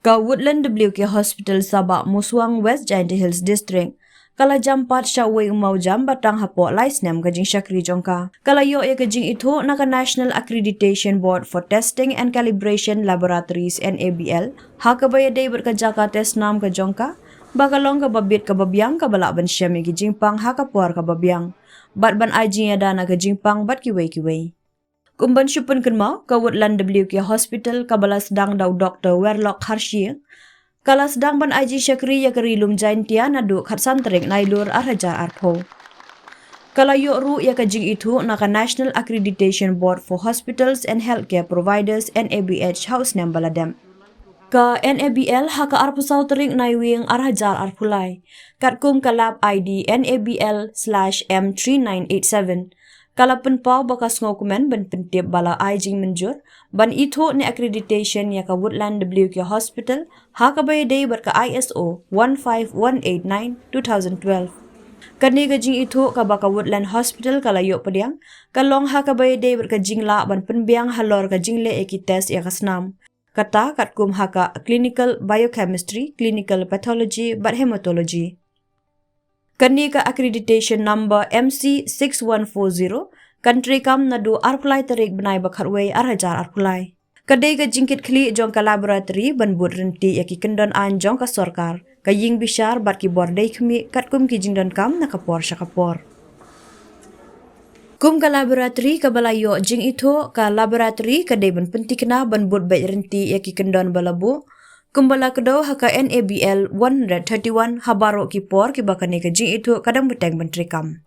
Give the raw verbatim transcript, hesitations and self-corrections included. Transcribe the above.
Ka Woodland W K Hospital Sabah Muswang, West Jaintia Hills District, ka la jam pat sha uwei u mawjam ba tang hapoh lai snem ka jingshakri jong ka. Ka la ïoh ïa ka jingithuh na ka National Accreditation Board for Testing and Calibration Laboratories, N A B L, ha kaba ïadei bad ka jaka test nam ka jong ka, ba ka long kaba bit kaba biang kaba lah ban shem ïa ki jingpang ha ka por kaba biang, bad ban ai jingïada na ka jingpang bad kiwei kiwei. Kum ban shu pynkynmaw, ka Woodland W K Hospital kaba la sdang da u Doktor Werlok Kharshie, ka la sdang ban ai jingshakri ïa ka Ri Lum Jaintia naduh khatsan tarik Nailur ar hajar arphew. Ka la ïoh ruh ïa ka jingithuh na ka National Accreditation Board for Hospitals and Healthcare Providers, N A B H, ha u snem ba la dep. Ka N A B L ha ka arphew saw tarik Naiwieng ar hajar arphew lai, katkum ka lab I D N A B L slash M three nine eight seven, ka la pynpaw ba ka sngewkmen ban pyntip ba la ai jingmynjur ban ithuh ne accreditation ïa ka Woodland W K Hospital ha kaba ïadei bad ka I S O one five one eight nine two thousand twelve. Kane ka jingithuh kaba ka Woodland Hospital ka la ïoh pdiang, ka long ha kaba ïadei bad ka jinglah ban pynbiang halor ka jingleh ïa ki test ïa ka snam, kata katkum ha ka clinical biochemistry, clinical pathology bad hematology. Kane ka accreditation number M C six one four zero kan treikam naduh arphew lai tarik bnai ba khatwei ar hajar arphew lai. Ka dei ka jingkitkhlieh jong ka laboratory ban bud ryntih ïa ki kyndon aiñ jong ka sorkar, ka ïing bishar bad ki bor dei khmih katkum ki jingdonkam na ka por sha ka por. Kum ka laboratory kaba la ïoh jingithuh, ka laboratory ka dei ban pyntikna ban bud beit ryntih ïa ki kyndon ba la buh, kumba la kdew ha ka N A B L one hundred thirty-one ha baroh ki por kiba kane ka jingithuh ka dang bteng ban treikam.